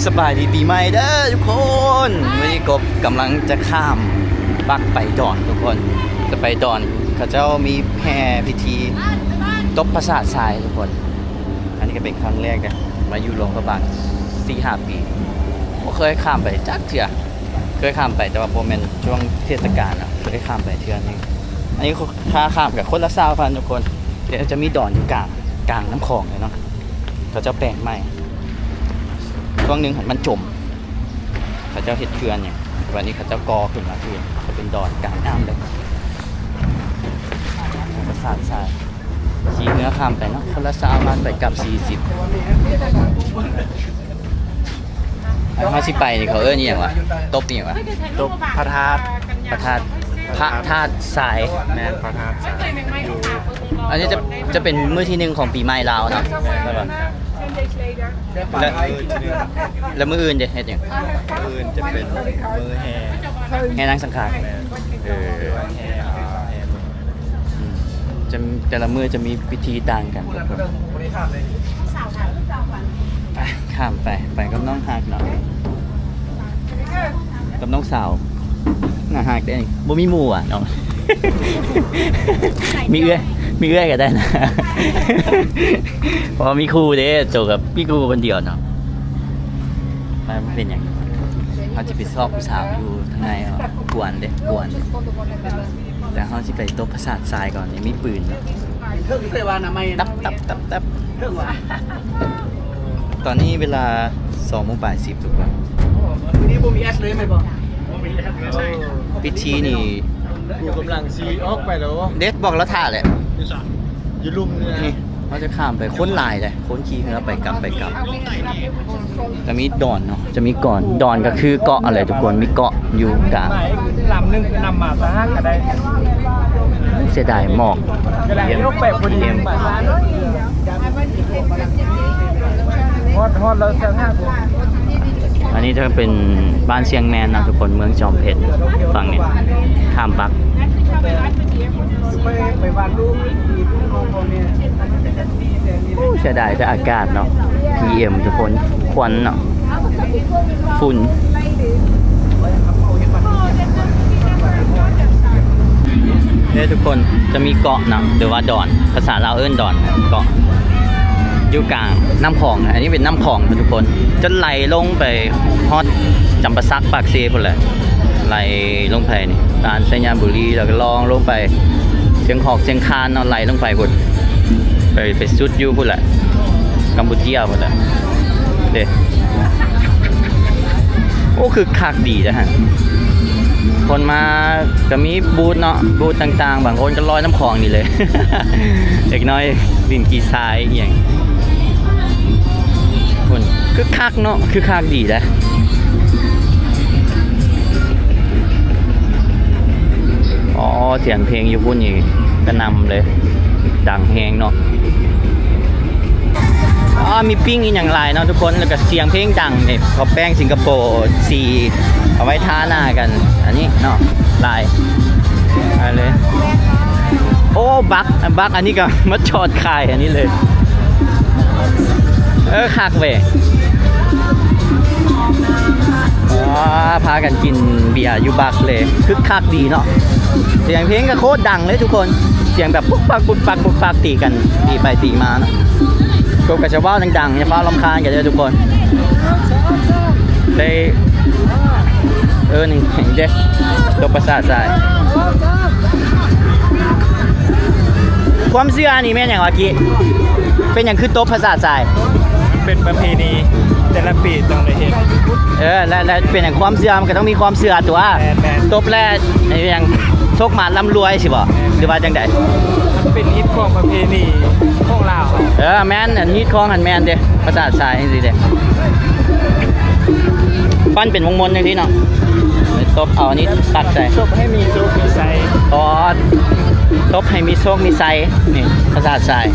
ສະບາຍດີປີໃໝ່ເດີທຸກຄົນ. ມື້ນີ້ກົບກຳລັງຈະຂ້າມບັກໄປດອນທຸກຄົນ. ຈະໄປດອນ ເຂົາເຈົ້າມີແຫ່ພິທີຕົບຜາສາດຊາຍທຸກຄົນ. ອັນນີ້ກໍເປັນຄັ້ງແລກເດ້ ມາຢູ່ຫຼວງພະບາງສີ່ຫ້າປີ ບໍ່ເຄີຍຂ້າມໄປຈັກເທື່ອ. ເຄີຍຂ້າມໄປ ແຕ່ວ່າບໍ່ແມ່ນຊ່ວງເທດສະການເນາະ, ເຄີຍຂ້າມໄປເທື່ອໜຶ່ງ. ອັນນີ້ຄ່າຂ້າມກໍຄົນລະຊາວພັນທຸກຄົນ. ດຽວຈະມີດອນຢູ່ກາງ ກາງນ້ຳຂອງເລີຍເນາະ. ເຂົາເຈົ້າແປງໃໝ່ ຊ່ວງໜຶ່ງຫັ້ນມັນຈົມ ເຂົາເຈົ້າເຮັດເຂື່ອນຫຍັງ ບັດນີ້ເຂົາເຈົ້າກໍ່ຂຶ້ນມາຄືນ ກໍເປັນດອນກາງນ້ຳເລີຍ. ປາສາດຊາຍ ຂີ່ເຮືອຂ້າມໄປເນາະ ຄົນລະຊາວບາດ ໄປກັບສີ່ສິບ. ອັນເຮົາຊິໄປນີ້ເຂົາເອີ້ນອີ່ຫຍັງວະ? ຕົບອີ່ຫຍັງວະ? ຕົບພະທາດ ພະທາດ ພະທາດຊາຍ. ແມ່ນ ພະທາດຊາຍ. ອັນນີ້ຈະ ຈະເປັນມື້ທີໜຶ່ງຂອງປີໃໝ່ລາວເນາະ. ແມ່ນ ແລ້ວ ແລ້ວມື້ອື່ນເດ ເຮັດຫຍັງ? ມື້ອື່ນຈະເປັນມື້ແຫ່ ແຫ່ນາງສັງຂານ. ແມ່ນ ເອີ ແຫ່ ແຫ່ ອືມ ຈະ ແຕ່ລະມື້ຈະມີພິທີຕ່າງກັນ. ໄປ ຂ້າມໄປ ໄປກັບນ້ອງຮັກເນາະ ກັບນ້ອງສາວ. ໜ້າຮັກເດ້ ບໍ່ມີໝູ່ຫວາເນາະ. ມີເອື້ອຍ ມີເອື້ອຍກໍໄດ້ນະ ເພາະວ່າມີຄູ່ເດ້ ໂຕກັບມີຄູ່ຄົນດຽວເນາະ. ມັນເປັນຫຍັງ ເຮົາຈະໄປຊອກຜູ້ສາວຢູ່ທາງໃນເນາະ. ກວນເດ້ ກວນ. ແຕ່ເຮົາຊິໄປຕົບຜາສາດຊາຍກ່ອນ ນີ້ມີປືນເນາະ. ຕັບ ຕັບ ຕັບ ຕັບ. ຕອນນີ້ເວລາສອງໂມງປາຍສິບທຸກຄົນ. ມື້ນີ້ບໍ່ມີແອັດເລີຍແມ່ນບໍ່? ພິທີນີ້ ກູກຳລັງຊິອອກໄປແລ້ວເດ້ ບອກລາວຖ້າແຫຼະ ຢູ່ລຸ່ມນີ້. ນີ້ເຮົາຈະຂ້າມໄປ ຄົນຫຼາຍເດ້ ຄົນຂີ່ເຮືອໄປກັບ ໄປກັບ. ຈະມີດອນເນາະ ຈະມີເກາະ ດອນກໍຄືເກາະຫັ້ນແຫຼະທຸກຄົນ ມີເກາະຢູ່ກາງ. ລຳໜຶ່ງນຳມາສະຫະກໍໄດ້. ເສຍດາຍໝອກ ເວລາອອກໄປພໍດີ ຮອດ ຮອດແລ້ວສະຫະ. ອັນນີ້ຈະເປັນບ້ານຊຽງແມນເນາະທຸກຄົນ ເມືອງຈອມເພັດ. ຝັ່ງນີ້ຂ້າມບັກ. ໂອ້ ເສຍດາຍແຕ່ອາກາດເນາະ ພີເອັມ ທຸກຄົນ ຄວັນເນາະ ຝຸ່ນ. ເດ້ທຸກຄົນ ຈະມີເກາະເນາະ ຫຼືວ່າດອນ ພາສາລາວເອີ້ນດອນ ເກາະ ຢູ່ກາງນ້ຳຂອງ. ອັນນີ້ເປັນນ້ຳຂອງເນາະທຸກຄົນ ຈົນໄຫຼລົງໄປຮອດຈຳປາສັກ ປາກເຊພຸ້ນແຫຼະ. ໄຫຼລົງໄປນີ້ ຜ່ານໄຊຍະບູລີ ແລ້ວກໍລ່ອງລົງໄປຊຽງຂອກ ຊຽງຄານເນາະ ໄຫຼລົງໄປພຸ້ນ ໄປ ໄປສຸດຢູ່ພຸ້ນແຫຼະ ກຳປູເຈຍພຸ້ນແຫຼະເດ້. ໂອ້ ຄຶກຄັກດີເດ້ຫັ້ນ ຄົນມາກໍມີບູດເນາະ ບູດຕ່າງໆ ບາງຄົນກໍລອຍນ້ຳຂອງນີ້ເລີຍ ເດັກນ້ອຍຫຼິ້ນກີ່ຊາຍອີ່ຫຍັງ. ພຸ້ນ ຄຶກຄັກເນາະ ຄຶກຄັກດີເດ້. ອໍ ສຽງເພງຢູ່ພຸ້ນນີ້ກະໜ່ຳເລີຍ ດັງແຮງເນາະ. ອໍ ມີປີ້ງອີ່ຫຍັງຫຼາຍເນາະທຸກຄົນ ແລ້ວກະສຽງເພງດັງນີ້ ເຂົາແປງສິງກະໂປສີ ເອົາໄວ້ທາໜ້າກັນ ອັນນີ້ເນາະ ຫຼາຍ ຫຼາຍເລີຍ. ໂອ້ ບັກ ບັກອັນນີ້ກໍມາຈອດຂາຍອັນນີ້ເລີຍ. ເອີ ຄັກເວີຍ. ອໍ ພາກັນກິນເບຍຢູ່ບັກເລີຍ ຄຶກຄັກດີເນາະ. ສຽງເພງກໍໂຄດດັງເລີຍທຸກຄົນ ສຽງແບບປຸກປັກ ປຸກປັກ ປຸກປັກ ຕີກັນ ຕີໄປຕີມາເນາະ. ກົບກໍຈະເວົ້າດັງໆ ຢ່າຟ້າວລຳຄານກັນເດີທຸກຄົນ. ໄດ້ ເອີ ນີ້ເດ້ ຕົບຜາສາດຊາຍ. ຄວາມເຊື່ອນີ້ແມ່ນຫຍັງວະກີ້? ເປັນຫຍັງຄືຕົບຜາສາດຊາຍ? ມັນເປັນປະເພນີ ແຕ່ລະປີຕ້ອງໄດ້ເຮັດ. ເອີ ແລະ ແລະເປັນຫຍັງຄວາມເຊື່ອ ມັນກໍຕ້ອງມີຄວາມເຊື່ອຕົວະ. ແມ່ນໆ. ຕົບແລ້ວອີ່ຫຍັງ ໂຊກໝານລ່ຳລວຍຊິບໍ ຫຼືວ່າຈັ່ງໃດ? ມັນເປັນຮີດຄອງປະເພນີຂອງລາວ. ເອີ ແມ່ນ ອັນຮີດຄອງຫັ້ນແມ່ນເດ້ ຜາສາດຊາຍຈັ່ງຊີ້ເດ້. ປັ້ນເປັນວົງມົນຈັ່ງຊີ້ເນາະ ຕົບເອົາອັນນີ້ຕັດໃສ່ ຕົບໃຫ້ມີໂຊກມີໄຊ. ອໍ ຕົບໃຫ້ມີໂຊກມີໄຊ ນີ້ ຜາສາດຊາຍ.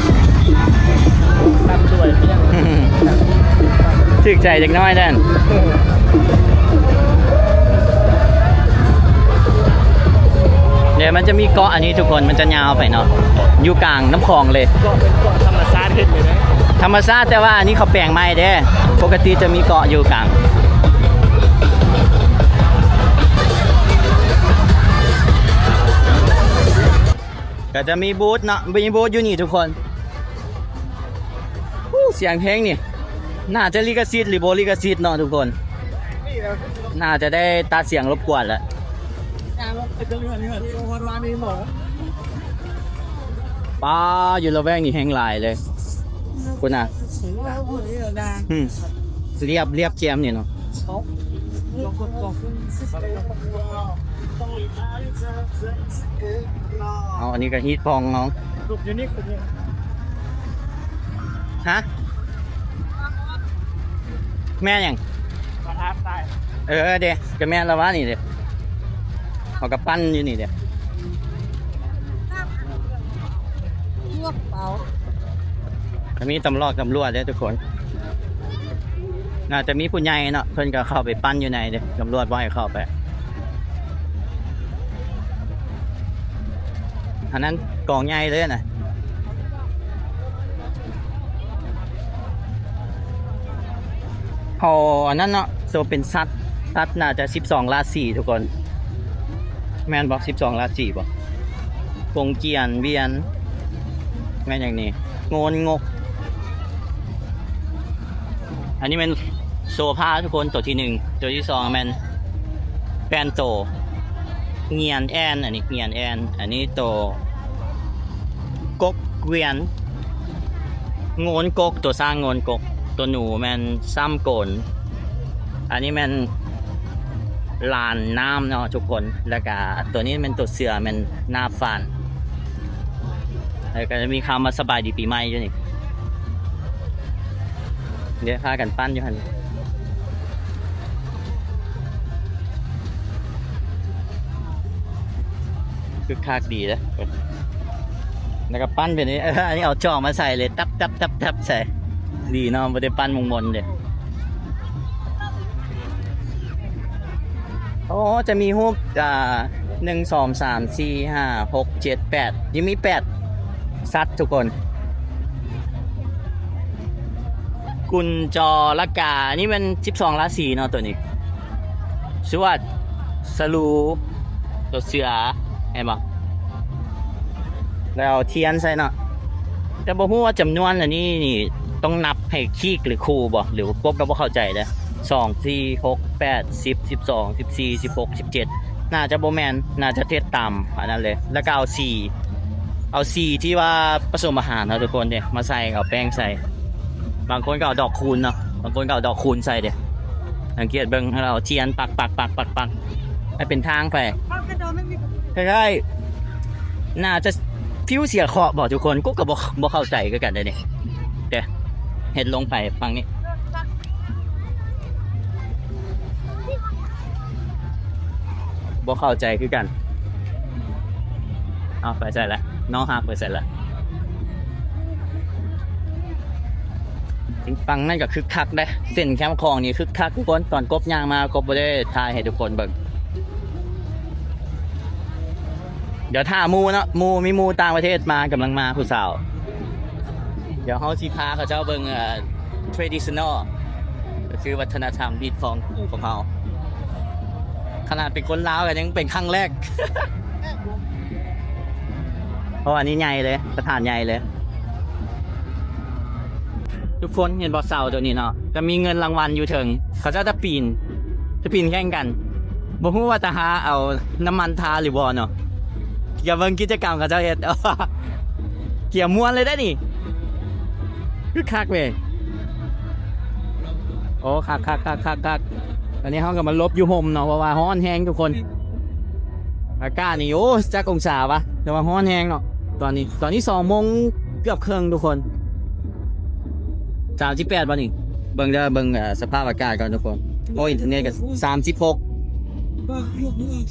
ລ່ຳລວຍ ຖືກໃຈເດັກນ້ອຍແດ່ນ. ເດ ມັນຈະມີເກາະອັນນີ້ທຸກຄົນ ມັນຈະຍາວໄປເນາະ ຢູ່ກາງນ້ຳຂອງເລີຍ. ເກາະເປັນເກາະທຳມະຊາດເຮັດເລີຍເດ້. ທຳມະຊາດ ແຕ່ວ່າອັນນີ້ເຂົາແປງໃໝ່ເດ້ ປົກກະຕິຈະມີເກາະຢູ່ກາງ ກໍຈະມີບູດເນາະ ມີບູດຢູ່ນີ້ທຸກຄົນ. ໂອ້ ສຽງເພງນີ້ ໜ້າຈະລິຂະສິດ ຫຼື ບໍ່ລິຂະສິດເນາະທຸກຄົນ ໜ້າຈະໄດ້ຕັດສຽງລົບກວນແຫຼະ. ປ້າ ຢູ່ລະແວກນີ້ແຮງຫຼາຍເລີຍ ພຸ້ນນະ ອືມ ລຽບ ລຽບແຈມນີ້ເນາະ. ເອົາ ອັນນີ້ກໍຮີດພອງເນາະ ຮູບຢູ່ນີ້ ຮູບຢູ່ ຮະ ແມ່ນຫຍັງ? ເອີເດ້ ກໍແມ່ນລະວະນີ້ເດ້ ເຮົາກໍປັ່ນຢູ່ນີ້ເດ້. ມີຕຳຫຼອກຕຳຫຼວດເດ້ທຸກຄົນ ໜ້າຈະມີຜູ້ໃຫຍ່ເນາະ ເພິ່ນກໍເຂົ້າໄປປັ່ນຢູ່ໃນເດ້ ຕຳຫຼວດບໍ່ໃຫ້ເຂົ້າໄປ. ອັນນັ້ນກອງໃຫຍ່ເລີຍນະ ເຮົາ ອັນນັ້ນເນາະ ໂຕເປັນສັດ ສັດໜ້າຈະສິບສອງລາສີທຸກຄົນ ແມ່ນບໍ່? ສິບສອງລາສີບໍ່? ກົງກຽນ ວຽນ ແມ່ນຫຍັງນີ້? ໂງນ ງົກ. ອັນນີ້ແມ່ນໂສພາທຸກຄົນ ໂຕທີໜຶ່ງ ໂຕທີສອງແມ່ນແປນໂຕ ງຽນແອນ ອັນນີ້ງຽນແອນ ອັນນີ້ໂຕ ກົກກວຽນ ໂງນກົກ ຕົວຊ້າງໂງນກົກ ຕົວໜູແມ່ນຊ້ຳໂກນ ອັນນີ້ແມ່ນຫຼານນ້ຳເນາະທຸກຄົນ ແລ້ວກະຕົວນີ້ແມ່ນຕົວເສືອແມ່ນໜ້າຟານ ແລ້ວກະຈະມີຄຳວ່າສະບາຍດີປີໃໝ່ຢູ່ນີ້ ເດ້ ພາກັນປັ່ນຢູ່ຫັ້ນ. ຄຶກຄັກດີເດ້ ແລ້ວກໍປັ່ນເປັນ ເອີ ອັນນີ້ເອົາຈອກມາໃສ່ເລີຍ ຕັບໆໆໆ ໃສ່ ດີເນາະ ບໍ່ໄດ້ປັ່ນມົນໆເດ້. ໂອ້ ຈະມີຮູບ ອ່າ ໜຶ່ງ ສອງ ສາມ ສີ່ ຫ້າ ຫົກ ເຈັດ ແປດ ຍັງມີແປດສັດທຸກຄົນ. ກຸນຈອລະກາ ອັນນີ້ແມ່ນສິບສອງລາສີເນາະ ຕົວນີ້ ສວດ ສະລູ ຕົວເສືອ ເຫັນບໍ່? ແລ້ວທຽນໃສ່ເນາະ ແຕ່ບໍ່ຮູ້ວ່າຈຳນວນອັນນີ້ນີ້ຕ້ອງນັບໃຫ້ຄີກ ຫຼື ຄູ່ບໍ່ ຫຼືວ່າກົບ ກໍບໍ່ເຂົ້າໃຈເດ້ ສອງ ສີ່ ຫົກ ແປດ ສິບ ສິບສອງ ສິບສີ່ ສິບຫົກ ສິບເຈັດ ໜ້າຈະບໍ່ແມ່ນ ໜ້າຈະເຮັດຕາມອັນນັ້ນເລີຍ ແລ້ວກໍເອົາສີ ເອົາສີທີ່ວ່າປະສົມອາຫານເນາະທຸກຄົນເດ້ ມາໃສ່ ເອົາແປ້ງໃສ່ ບາງຄົນກໍເອົາດອກຄູນເນາະ ບາງຄົນກໍເອົາດອກຄູນໃສ່ເດ້ ສັງເກດເບິ່ງ ເຮົາເອົາທຽນປັກໆໆໆ ໃຫ້ເປັນທາງໄປ ຄ້າຍໆ ໜ້າຈະ ຟິວເສຍເຄາະບໍ່ທຸກຄົນ ກູກໍບໍ່ ບໍ່ເຂົ້າໃຈຄືກັນເດ້ນີ້ ເດ້ ເຮັດລົງໄປຝັ່ງນີ້ ບໍ່ເຂົ້າໃຈຄືກັນ. ເອົາ ໄປໃສລະ? ນ້ອງຮັກໄປໃສລະ? ຝັ່ງນັ້ນກໍຄຶກຄັກເດ້ ເສັ້ນແຄມຂອງນີ້ຄຶກຄັກທຸກຄົນ ຕອນກົບຍ່າງມາ ກົບບໍ່ໄດ້ຖ່າຍໃຫ້ທຸກຄົນເບິ່ງ. ດຽວຖ້າໝູ່ເນາະ ໝູ່ ມີໝູ່ຕ່າງປະເທດມາ ກຳລັງມາ ຜູ້ສາວ ດຽວເຮົາຊິພາເຂົາເຈົ້າເບິ່ງ ເອີ traditional ກໍຄືວັດທະນະທຳຮີດຄອງຂອງເຮົາ ຂະໜາດເປັນຄົນລາວກໍຍັງເປັນຄັ້ງແລກ ເພາະວ່ານີ້ໃຫຍ່ເລີຍ ສະຖານໃຫຍ່ເລີຍ. ທຸກຄົນເຫັນບໍ່ ເສົາໂຕນີ້ເນາະ ກໍມີເງິນລາງວັນຢູ່ເທິງ ເຂົາເຈົ້າຈະປີນ ຈະປີນແຂ່ງກັນ ບໍ່ຮູ້ວ່າຈະຫາເອົານ້ຳມັນທາຫຼືບໍ່ເນາະ. ຢ່າເບິ່ງກິດຈະກຳເຂົາເຈົ້າເຮັດ ກຽມມ່ວນເລີຍເດ້ນີ້ ຄຶກຄັກເວີຍ. ໂອ້ ຄັກໆໆໆໆ ຕອນນີ້ເຮົາກໍມາຫຼົບຢູ່ຮົ່ມເນາະ ເພາະວ່າຮ້ອນແຮງທຸກຄົນ. ອາກາດນີ້ ໂອ້ ຈັກອົງສາວະ ແຕ່ວ່າຮ້ອນແຮງເນາະ ຕອນນີ້ ຕອນນີ້ສອງໂມງເກືອບເຄິ່ງທຸກຄົນ ສາມສິບແປດບໍ່ນີ້? ເບິ່ງເດີ ເບິ່ງ ເອີ ສະພາບອາກາດກ່ອນທຸກຄົນ. ໂອ້ຍ ອິນເຕີເນັດກໍສາມສິບຫົກ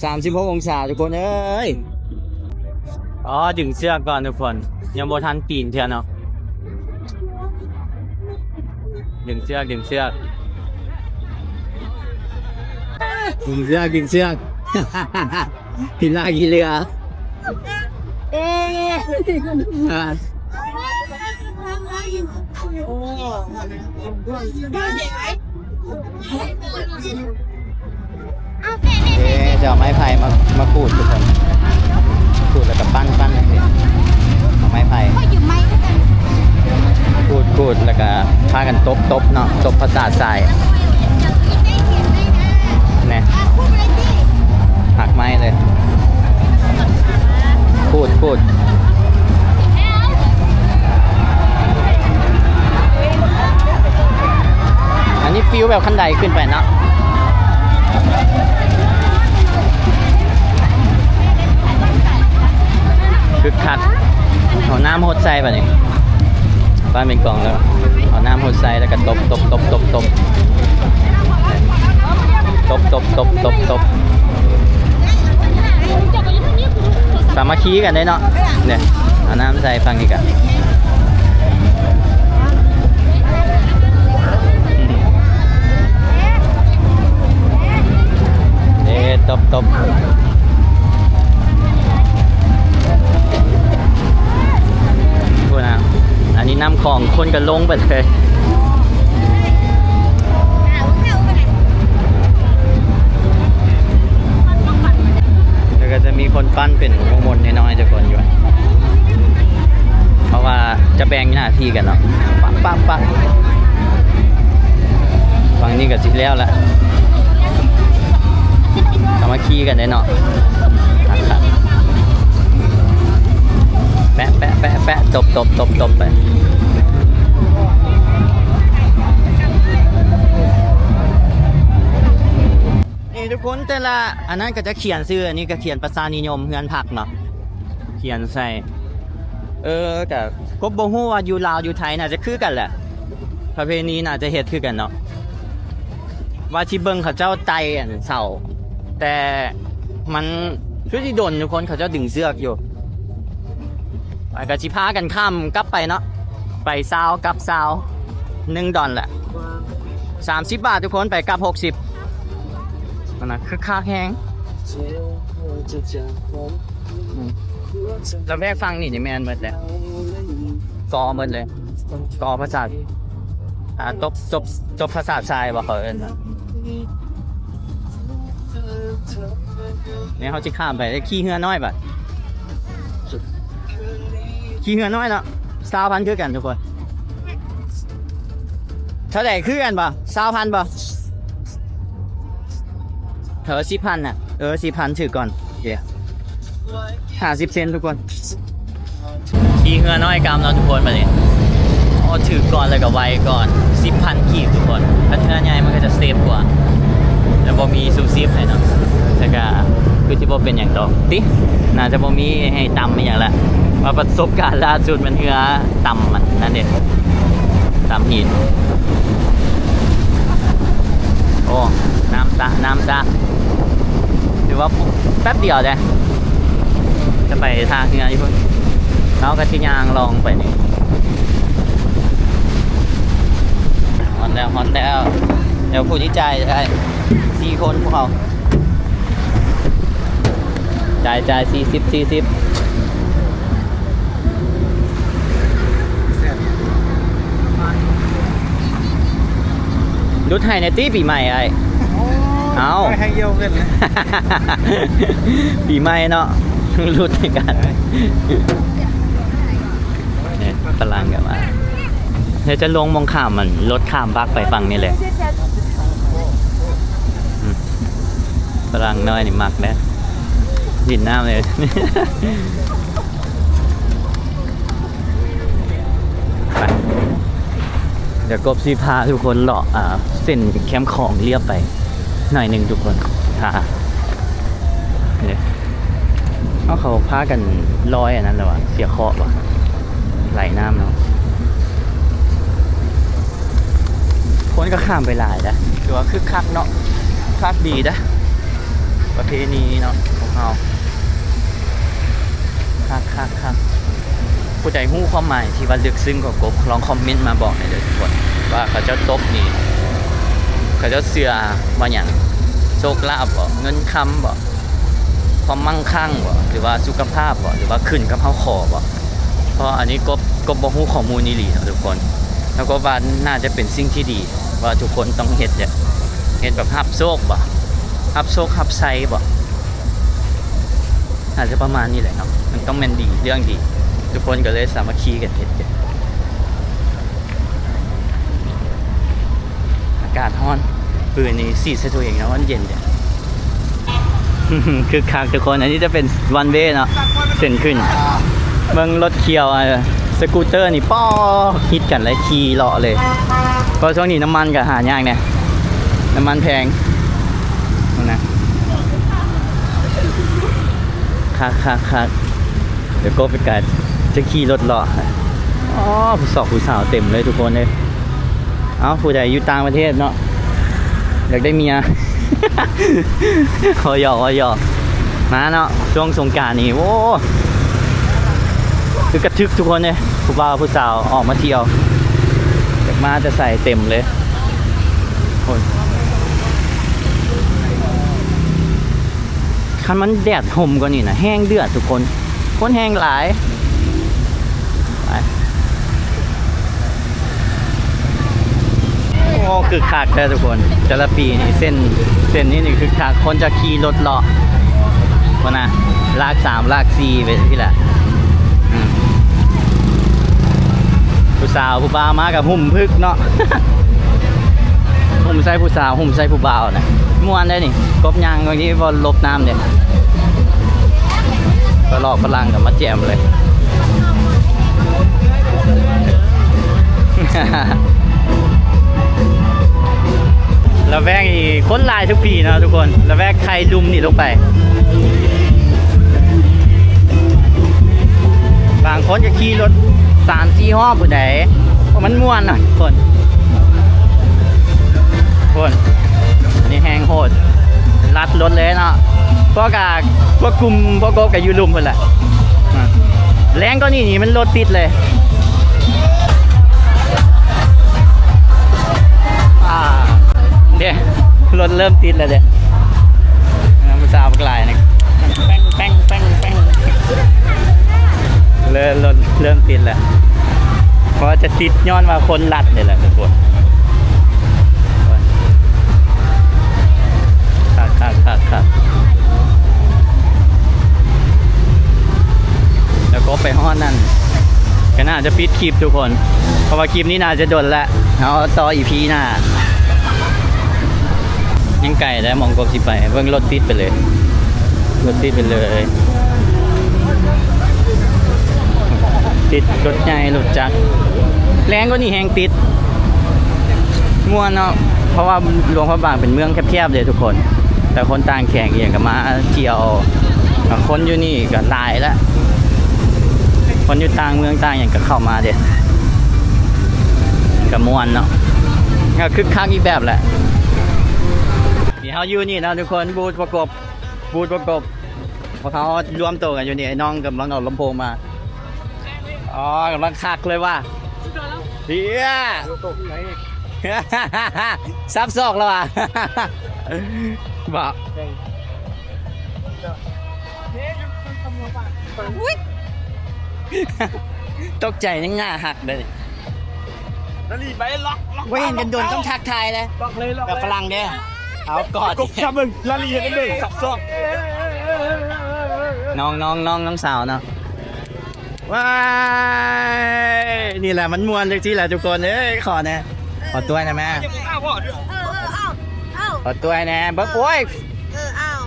ສາມສິບຫົກອົງສາທຸກຄົນເອີຍ. ອໍ ດຶງເຊືອກກ່ອນທຸກຄົນ ຍັງບໍ່ທັນປີນເທື່ອເນາະ. ດຶງເຊືອກ ດຶງເຊືອກ ດຶງເຊືອກ ດຶງເຊືອກ ຂີ້ລາຂີ້ເຫຼືອ ເອີ. ເອີ ຈະເອົາໄມ້ໄຜ່ມາ ມາຂູດທຸກຄົນ ຂູດແລ້ວກະປັ້ນໆ ຈັ່ງຊີ້ ເອົາໄມ້ໄຜ່ ຂູດໆ ແລ້ວກະພາກັນຕົບໆ ເນາະ ຕົບປະສາດຊາຍ ແນ່ ຫັກໄມ້ເລີຍ ຂູດໆ. ອັນນີ້ຟີວແບບຄັນໄດຂຶ້ນໄປເນາະ ຄຶກຄັກ ເອົານ້ຳຫົດໃສ່ບາດນີ້ ປັ້ນເປັນກອງແລ້ວ ເອົານ້ຳຫົດໃສ່ ແລ້ວກະຕົບໆໆໆ ຕົບ ຕົບ ຕົບ ຕົບ ຕົບ ຕົບ ສາມັກຄີກັນເດ້ເນາະ ນີ້ ເອົານ້ຳໃສ່ຝັ່ງນີ້ກະ ເອີ ຕົບ ຕົບ ພຸ້ນນະ ອັນນີ້ນ້ຳຂອງ ຄົນກະລົງໄປເລີຍ ແລ້ວກະຈະມີຄົນປັ້ນເປັນວົງມົນນ້ອຍໆ ຈັກຄົນຢູ່ ເພາະວ່າຈະແບ່ງໜ້າທີ່ກັນເນາະ ປະ ປະ ປະ ຝັ່ງນີ້ກະຊິແລ້ວລະ ສາມັກຄີກັນເດ້ເນາະ ແປະ ແປະ ແປະ ແປະ ຕົບ ຕົບ ຕົບ ຕົບໄປ ນີ້ທຸກຄົນ ແຕ່ລະອັນນັ້ນກະຈະຂຽນຊື່ ອັນນີ້ກະຂຽນປະຊານິຍົມເຮືອນພັກເນາະ ຂຽນໃສ່ ເອີ ກະ ກໍບໍ່ຮູ້ວ່າຢູ່ລາວຢູ່ໄທໜ້າຈະຄືກັນແຫຼະ ປະເພນີໜ້າຈະເຮັດຄືກັນເນາະ ວ່າຊິເບິ່ງເຂົາເຈົ້າໄຕ່ອັນເສົາ ແຕ່ມັນຄືຊິດົນຢູ່ ຄົນເຂົາເຈົ້າດຶງເຊືອກຢູ່ ແລ້ວກະຊິພາກັນຂ້າມກັບໄປເນາະ ໄປຊາວກັບຊາວ ໜຶ່ງດອນແຫຼະ ສາມສິບບາດທຸກຄົນ ໄປກັບຫົກສິບ ອັນນັ້ນຄຶກຄັກແຮງ ລະແວກຝັ່ງນີ້ນີ້ແມ່ນໝົດແຫຼະ ກໍໝົດເລີຍ ກໍປະສາດ ອ່າ ຕົບ ຕົບ ຕົບປະສາດຊາຍບໍ່ ເຂົາເອີ້ນວ່າ ນີ້ເຮົາຊິຂ້າມໄປ ຂີ່ເຮືອນ້ອຍບາດ ຂີ່ເຮືອນ້ອຍເນາະ ຊາວພັນຄືກັນທຸກຄົນ ເທົ່າໃດຄືກັນບໍ່ ຊາວພັນບໍ່ ເອີ ສິບພັນນະ ເອີ ສິບພັນຖືກກ່ອນ ໂອເຄ ຫ້າສິບເຊັນທຸກຄົນ ຂີ່ເຮືອນ້ອຍກັບເນາະທຸກຄົນ ບາດນີ້ ໂອ້ ຖືກກ່ອນແລ້ວກະໄວກ່ອນ ສິບພັນກີບທຸກຄົນ ຄັນເຮືອໃຫຍ່ມັນກະຈະເຊບກວ່າ ແລ້ວບໍ່ມີຊູຊີບໃຫ້ເນາະ ແຕ່ກະຄືຊິບໍ່ເປັນຫຍັງດອກຕິ ໜ້າຈະບໍ່ມີໃຫ້ຕຳອີ່ຫຍັງລະ ວ່າປະສົບການລ່າສຸດແມ່ນເຮືອຕຳອັນນັ້ນເດ້ ຕຳຫີນ ໂອ້ ນ້ຳສະ ນ້ຳສະ ຖືວ່າແປັບດຽວເດ້ ຈະໄປທ່າເຮືອຢູ່ພຸ້ນ ເຮົາກະຊິຍ່າງລອງໄປນີ້ ຮອດແລ້ວ ຮອດແລ້ວ ດຽວຜູ້ທີ່ຈ່າຍ ໄດ້ສີ່ຄົນພວກເຮົາ ຈ່າຍ ຈ່າຍ ສີ່ສິບ ສີ່ສິບ ຫຼຸດໃຫ້ແດ່ຕິ ປີໃໝ່ອ້າຍ ເອົ້າ ໃຫ້ເຫຍົ້າເງິນ ປີໃໝ່ເນາະ ຫຼຸດໃຫ້ກັນ ນີ້ຝຣັ່ງກະມາ ດຽວຈະລົງໝ່ອງຂ້າມ ອັນລົດຂ້າມຟາກໄປຝັ່ງນີ້ແຫຼະ ອືມ ຝຣັ່ງນ້ອຍນີ້ມັກເດ້ ຫຼິ້ນນ້ຳເລີຍ ໄປ ດຽວກົບຊິພາທຸກຄົນເລາະ ອ່າ ເສັ້ນແຄມຂອງລຽບໄປໜ້ອຍໜຶ່ງທຸກຄົນ ຖ້າ ນີ້ ເອົາ ເຂົາພາກັນລອຍອັນນັ້ນແລ້ວຫວາ ເສຍເຄາະຫວາ ໄຫຼນ້ຳເນາະ ຄົນກະຂ້າມໄປຫຼາຍເດ້ ຖືວ່າຄຶກຄັກເນາະ ຄັກດີເດ້ ປະເພນີເນາະຂອງເຮົາ ຄັກໆໆ ຜູ້ໃດຮູ້ຄວາມໝາຍທີ່ວ່າເລິກເຊິ່ງກວ່າກົບ ລອງຄອມເມັນມາບອກແດ່ເດີທຸກຄົນ ວ່າເຂົາເຈົ້າຕົບນີ້ ເຂົາເຈົ້າເຊື່ອວ່າຫຍັງ ໂຊກລາບບໍ ເງິນຄຳບໍ ຄວາມໝັ້ງຄັ່ງບໍ ຫຼືວ່າສຸຂະພາບບໍ ຫຼືວ່າຂຶ້ນກັບເຮົາຂໍບໍ ເພາະອັນນີ້ກົບ ກົບບໍ່ຮູ້ຂໍ້ມູນອີ່ຫຼີເນາະທຸກຄົນ ແລ້ວກໍວ່າໜ້າຈະເປັນສິ່ງທີ່ດີ ວ່າທຸກຄົນຕ້ອງເຮັດ ເຮັດແບບຮັບໂຊກບໍ ຮັບໂຊກຮັບໄຊບໍ ໜ້າຈະປະມານນີ້ແຫຼະເນາະ ມັນຕ້ອງແມ່ນດີ ເລື່ອງດີ ທຸກຄົນກໍເລີຍສາມັກຄີກັນເຮັດ ອາກາດຮ້ອນ ປືນນີ້ສີດໃສ່ຕົວເອງເນາະ ມັນເຢັນເດ. ຄຶກຄັກທຸກຄົນ ອັນນີ້ຈະເປັນວັນເວເນາະ ເສັ້ນຂຶ້ນ ເບິ່ງລົດຂຽວ ອາ ສະກູເຕີນີ້ ປ້ອ ຮິດກັນເລີຍ ຂີ່ເລາະເລີຍ ເພາະຊ່ວງນີ້ນ້ຳມັນກໍຫາຍາກແດ່ ນ້ຳມັນແພງນະ ຄັກໆໆ. ດຽວກໍໄປການຈະຂີ່ລົດເລາະ ອໍ ຜູ້ສອກຜູ້ສາວເຕັມເລີຍທຸກຄົນເອີຍ. ເອົ້າ ຜູ້ໃດຢູ່ຕ່າງປະເທດເນາະ ຢາກໄດ້ເມຍ ເວົ້າຫຍອກ ເວົ້າຫຍອກ ມາເນາະ ຊ່ວງສົງການນີ້ ໂອ້ ຄືກະທຶກທຸກຄົນເອີຍ ຜູ້ບ່າວຜູ້ສາວອອກມາທ່ຽວ ຈາກມາແຕ່ໃສເຕັມເລີຍ ໂອ້ຍ. ຄັນມັນແດດຮົ່ມກວ່ານີ້ນະ ແຮງເດືອດທຸກຄົນ ຄົນແຮງຫຼາຍ ໂອ້ ຄຶກຄັກແທ້ທຸກຄົນ ແຕ່ລະປີນີ້ ເສັ້ນ ເສັ້ນນີ້ນີ້ຄຶກຄັກ ຄົນຈະຂີ່ລົດເລາະ ພຸ້ນນະ ລາກສາມ ລາກສີ່ ໄປຊີ້ແຫຼະ ອືມ ຜູ້ສາວຜູ້ບ່າວມາກໍຫຸ້ມພຶກເນາະ ຫຸ້ມໃສ່ຜູ້ສາວ ຫຸ້ມໃສ່ຜູ້ບ່າວນະ ມ່ວນໄດ໋ນີ້ ກົບຍ່າງບາງທີບໍ່ຫຼົບນ້ຳເດ້ ຝຣັ່ງຝຣັ່ງກໍມາແຈມເລີຍ. ລະແວກນີ້ຄົນຫຼາຍທຸກປີເນາະທຸກຄົນ ລະແວກໄຄລຸ່ມນີ້ລົງໄປ ບາງຄົນກໍຂີ່ລົດສາມສີ່ຮອບພຸ້ນໃດ໋ ເພາະມັນມ່ວນເນາະທຸກຄົນ ພຸ້ນ ອັນນີ້ແຮງໂຫດ ລັດລົດເລີຍເນາະ ພວກກະ ພວກກຸ່ມ ພວກກົບກໍຢູ່ລຸ່ມພຸ້ນແຫຼະ ອາ ແລງກວ່ານີ້ນີ້ມັນລົດຕິດເລີຍ ອາ ເດ້ ລົດເລີ່ມຕິດແລ້ວເດ້ ຜູ້ສາວບັກຫຼາຍນີ້ ແປ້ງ ແປ້ງ ແປ້ງ ແປ້ງ ເລີ່ມ ລົດເລີ່ມຕິດແລ້ວ ເພາະວ່າຈະຕິດຍ້ອນວ່າຄົນລັດນີ້ແຫຼະທຸກຄົນ ຄັກໆໆໆ ແລ້ວກໍໄປຮອດນັ້ນ ກໍໜ້າຈະປິດຄລິບທຸກຄົນ ເພາະວ່າຄລິບນີ້ໜ້າຈະດົນແລ້ວ ເຮົາຕໍ່ອີພີໜ້າ ຍັງໄກແລ້ວ ໝ່ອງກົບຊິໄປ ເບິ່ງລົດຕິດໄປເລີຍ ລົດຕິດໄປເລີຍ ຕິດລົດໃຫຍ່ລົດຈັກ ແລງກວ່ານີ້ແຮງຕິດ ມ່ວນເນາະ ເພາະວ່າຫຼວງພະບາງເປັນເມືອງແຄບໆເດ້ທຸກຄົນ ແຕ່ຄົນຕ່າງແຂວງອີ່ຫຍັງກໍມາທ່ຽວ ຄົນຢູ່ນີ້ກໍຫຼາຍແລ້ວ ຄົນຢູ່ຕ່າງເມືອງຕ່າງຫຍັງກໍເຂົ້າມາເດ້ ກໍມ່ວນເນາະ ກໍຄຶກຄັກອີກແບບແຫຼະ ທີ່ເຮົາຢູ່ນີ້ເນາະທຸກຄົນ ບູດປະກົບ ບູດປະກົບ ພວກເຮົາລວມໂຕກັນຢູ່ນີ້ ໄອ້ນ້ອງກຳລັງເອົາລຳໂພງມາ ອໍ ກຳລັງຄັກເລີຍວ່າ ເອີ ສັບສອກແລ້ວວ່າ ບໍ່ ອຸ້ຍ ຕົກໃຈ ຍັງໜ້າຮັກເດ້ ດາລີໄປ ລັອກ ລັອກ ບໍ່ເຫັນກັນດົນ ລັອກ ຕ້ອງທັກທາຍເດ້ ລັອກເລີຍ ລັອກເລີຍ ກັບຝຣັ່ງເດ້ ເອົາກອດ ກົບຈັບເບິ່ງ ດາລີເຮັດເບິ່ງ ສັບສອກ ນ້ອງ ນ້ອງ ນ້ອງ ນ້ອງສາວເນາະ ວ້າຍ ນີ້ແຫຼະມັນມ່ວນຈັ່ງຊີ້ແຫຼະທຸກຄົນເອີຍ ຂໍແດ່ ຂໍຖ້ວຍແດ່ແມ່ ເອີ ເອີ ເອົາ ເອົາ ຂໍຖ້ວຍແດ່ ເບິ່ງ ໂອ້ຍ ເອີ ເອົາ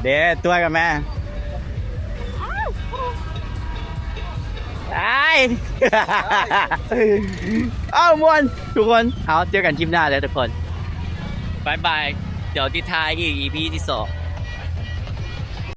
ເດ້ ຖ້ວຍກັນແມ່ ອ້າຍ ເອົ້າ ມ່ວນທຸກຄົນ ເອົາ ເຈີກັນຄລິບໜ້າເດີທຸກຄົນ ບາຍບາຍ ດຽວຕິດທ້າຍອີກ ອີພີທີສອງ